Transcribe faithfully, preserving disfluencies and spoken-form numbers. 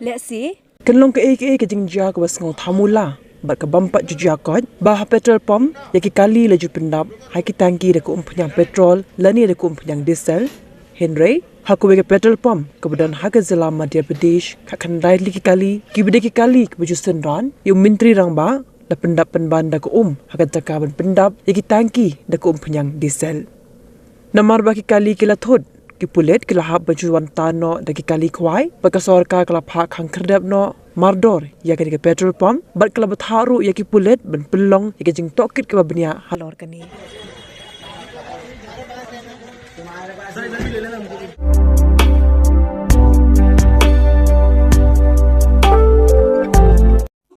Lehse kan long kaei kaei ka jingjia kaba sngew thamula bad ka bym pat ju jia koit ba ha petrol pump ïa ki kali la ju pyndap ha ki tangki da ka umphniang petrol lane da ka umphniang diesel. Hynrei ha kawei ka petrol pump kaba don ha ka jylla Madhya Pradesh, khatkhyndai tylli ki kali kiba dei ki kali kiba ju synran ïa u Myntri Rangbah la pyndap pynban da ka um ha ka jaka ban pyndap ïa ki tangki da ka umphniang diesel. Namar ba ki kali ki la thut, ki pulit ki la hap ban ju wan tan noh da ki kali khwai bad ka sorkar ka la phah khang khyrdep noh mardor ïa kane ka petrol pump bad ka la bthah ruh ïa ki pulit ban pynlong ïa ka jingtohkit kaba bniah halor kane.